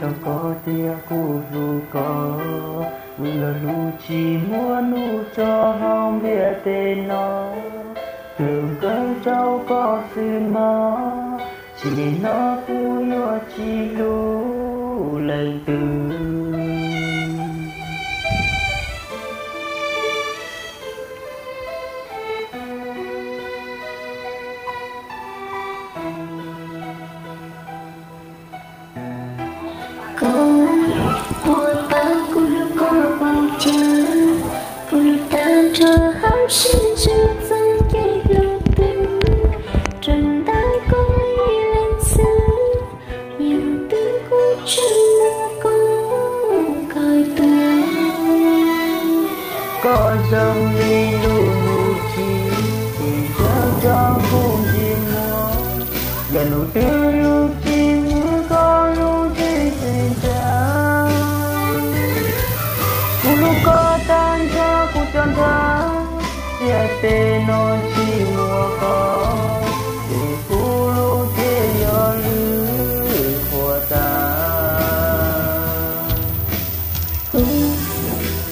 Koj tias kuv hlub koj, kuv lo lus tsis muaj nug tso hauv ntiaj teb no. Tus kawg rau koj xwb mog, tsis li no kuv yuav tsis hlub leej twg. Koj puas paub kuv hlub koj npaum cas, kuv hlub tag nrho hauv siab ntsws txoj kev hlub twg. Rau ntawm koj ib leeg xwb, yog twg kuv tsis muaj koj, koj tuag. Koj zoo li lub ntuj tsim, tsim tsav tso kuv ntsej muag. Yog ntuj twg lub tsim muag koj lub tseem tsim tsav. Kuv hlub koj tag nrho kuv cov nraug, ntiaj teb no tsis muaj koj, ces kuv lub cev yog lwm qhuav tas. Kuv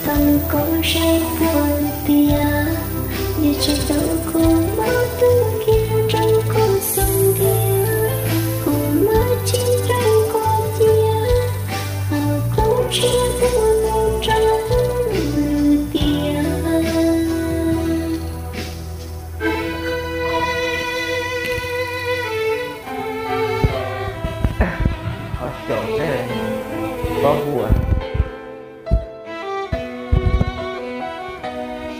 tau koj sab puas tias, nws tsis tau kuv muab tus kiag rau koj xub ntiag, kuv muab tsis rau koj cia, hauv koj tshiab tuaj mus rau lwm tiam. Qhov xyaum thiab pob huam.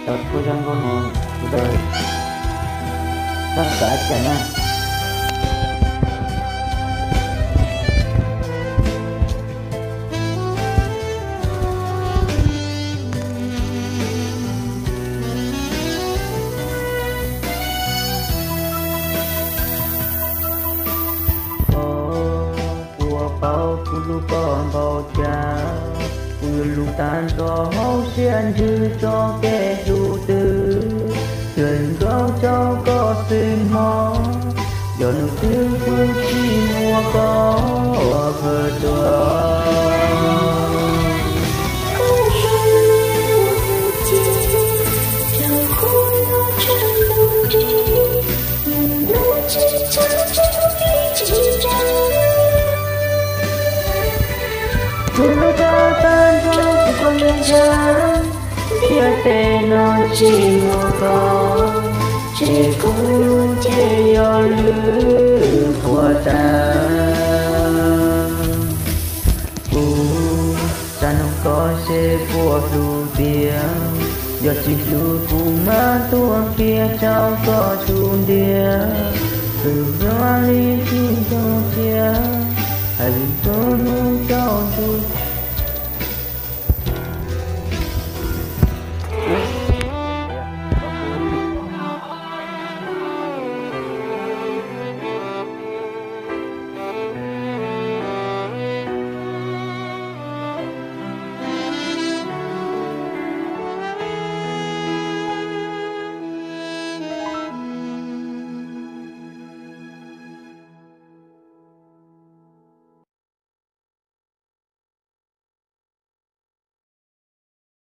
Tau txhua zaj nkauj no kuv tau txhawb xav cas na. Koj puas paub kuv hlub koj npaum cas, kuv yuav hlub tag nrho hauv siab ntsws txoj kev hlub twg, tsuas nkauj rau koj xwb hmo, yog ntuj twg kuv tsis muaj koj, koj tuag. Kuv hlub koj tag nrho kuv koj nyob ntshav, ntiaj teb no tsis muaj koj, ces kuv lub cev yog lwm qhuav tas. Kuv xav nug koj seb puas hlub tiag, yog tsis hlub kuv mam tuaj kiag rau koj xub ntiag. Kws hlub li tsis zoo cia, hais lus rau nug rau tus